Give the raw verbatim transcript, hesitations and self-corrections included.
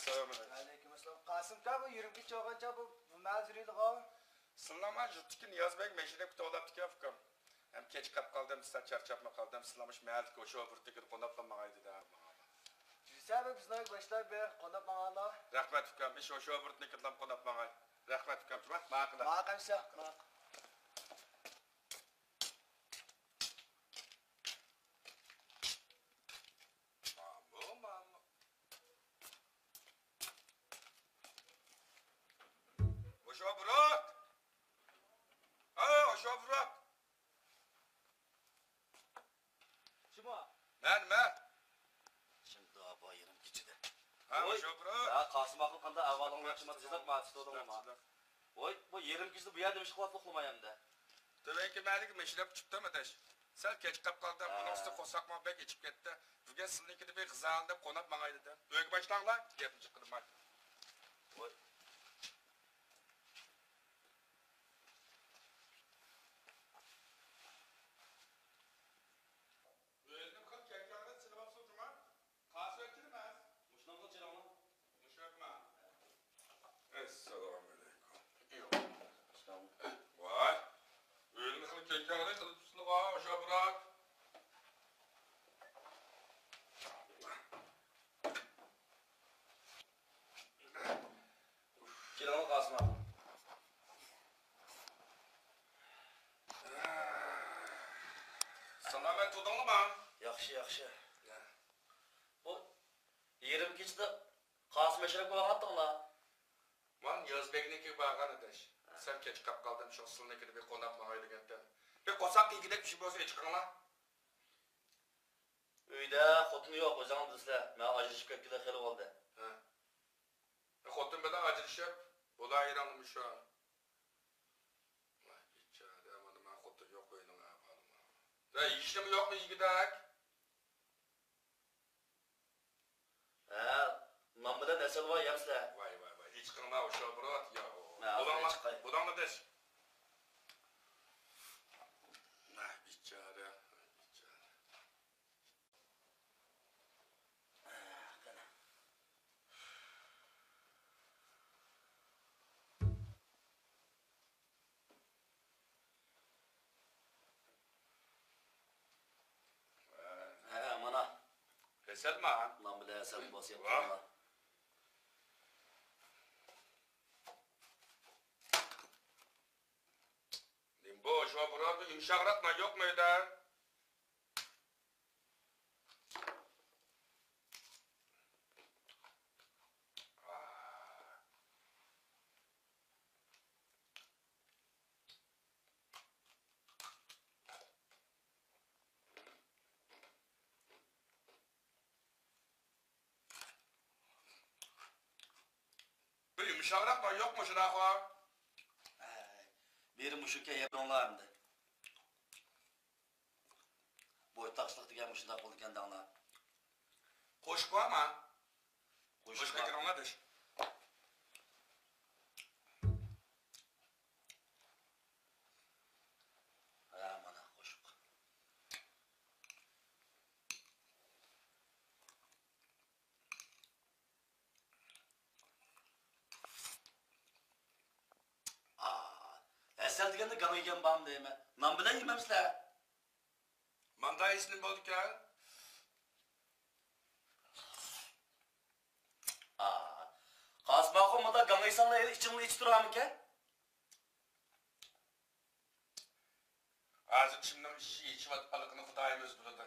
ئەسسالامۇ ئەلەيكۇم. ۋەئەلەيكۇم ئەسسالام. قاسىم ئاكا، بۇ يېرىم كېچە بولغانچە بۇ، بۇ مەھەلدە يۈرىدىغۇ؟ سىلىنىڭ مانا يۇرتتىكى نىياز بەگ مەشرەپكە توۋلاپتىكەن، ئۇكام. ھەم كەچ قاپ قالدىم، سەل چارچاپمۇ قالدىم. سىلىنىڭ مۇشۇ مەھەلدىكى ئوشۇ بۇرۇتنىڭكىدە قوناپلا ماڭاي دېدى. جۈسە بەگ بىزنىڭ باشلاپ بېرىپ قوناپ ماڭايلا. رەھمەت، ئۇكام. ئىش ئوشۇ بۇرۇتنىڭكىدىلا قوناپ ماڭاي. رەھمەت، ئۇكام. جۇمۇ، ماڭا قىلە. ماڭا قىلسا. ماڭا. مامۇ، مامۇ. ئوشۇ بۇرۇت! ھە، ئوشۇ بۇرۇت! كىم ئۇ؟ مەن، مەن. شۇنداق، بۇ يېرىم كېچىدە. ھە، ۋوي، ئوشۇ بۇرۇت! ھە، قاسىم ئاخۇن، قانداق ئەھۋالىڭ، ياخشىما؟ تېزەك ما تۇتۇۋالدىڭمۇ؟ تېزەك. ۋوي، بۇ يېرىم كېچىدە بۇ يەردە نېمە ئىش قىلىۋاتىسىز، ئۇخلىماي ئەمدى؟ تۆۋەنكى مەھەللىگە مەشرەپ چىقتىم، ئاداش. سەل كەچ قاپ قالدىم. ھە. ئۇنىڭ ئۈستىگە قورساقمۇ بەك ئېچىپ كەتتى. بۈگۈن سىلىنىڭكىدە بىر غىزالىنىپ قوناپ ماڭاي دېدىم. ئۆيگە باشلاڭلار، گەپنى جىق قىلماي. ۋوي. ئۆزىنىڭ قىلىپ كەتكەنلىرىنى سېلىۋاپسىز جۇما. قاسىۋەتكىنى ئەمەس. مۇشۇنىڭغا چىراڭلار. مۇشۇ ياقما؟ ئەسسالامۇئەلەيكۇم. ۋاي. ئۆزىنىڭ قىلىپ كەتكەنلىرىنى قىلىپسىزلىغا، ئاشۇ ئاپپارات. كېلىڭلار، قاسىم ئاخۇن. سالامەت تۇردۇڭلارمۇ؟ ياخشى، ياخشى. بۇ يېرىم كېچىدە قاسىم ئەشرەپكە بارغانتىڭلار؟ مانا نىياز بەگنىڭكىگە بارغان ئاداش. ھە. سەل كەچ قاپ قالدىم، شۇ سىلىنىڭكىدە بىر قوناپ ماڭاي دېگەنتىم. بىر قورساق يېگۈدەك بىر شەي بولسا ئېچىقىڭلار. ئۆيدە خوتۇن يوق، ئۆزۈڭلار بىلىسىلەر. مەن ئاجرىشىپ كەتكىلى خېلى بولدى. ھە. خوتۇن بىلەن ئاجرىشىپ، بولايىراڭمۇ شۇ. ۋاي بىچارە، مانا ماڭا خوتۇن يوق ئۆينىڭ ئەھۋالىنى. ھە، يېيىشنىمۇ يوقمۇ يېگۈدەك؟ ھە، نان بىلەن ھەسەل بار، يەمسىلەر. ۋاي، ۋاي، ۋاي، ئېچىقىڭلار، ئوشۇ ئاپپارات، يا. مەن ھازىر بۇلاڭلار، ئېچىقاي. بۇلاڭلار دەش. ۋاي بىچارە، ۋاي بىچارە. ھە، مانا. ھەسەلما؟ نان بىلەن ھەسەل بولسا ۋاھ. ياپقانلا. نېمە بۇ، شۇ بۇرۇن يۇمشاقراق نان يوقمۇ ئۆيدە؟ بىر يۇمشاقراق نان يوقمۇ شۇنداققۇ؟ ھەي، بىر مۇشۇ كەيپىڭلار ئەمدى. بويتاقچىلىق دېگەن مۇشۇنداق بولىدىكەن دەڭلار. قوشۇق بارمۇ؟ قوشۇق قوشۇق بار. ئەكىرىڭلار دەش. ھە، مانا قوشۇق. ئا، ھەسەل دېگەندە گاڭ يېگەن بارمۇ دەيمەن. نان بىلەن يېمەمسىلەر؟ ماندا يېسە نېمە بولىدىكەن؟ ئا، قاسىم ئاخۇن، مۇندا گاڭ يېسەڭلار ئىچىڭلار ئېچىپ تۇرامىكەن؟ ھازىر چىشىمنىڭ ئىچى ئېچىۋاتقانلىقىنى خۇدايىم ئۆزى بىلىدۇ.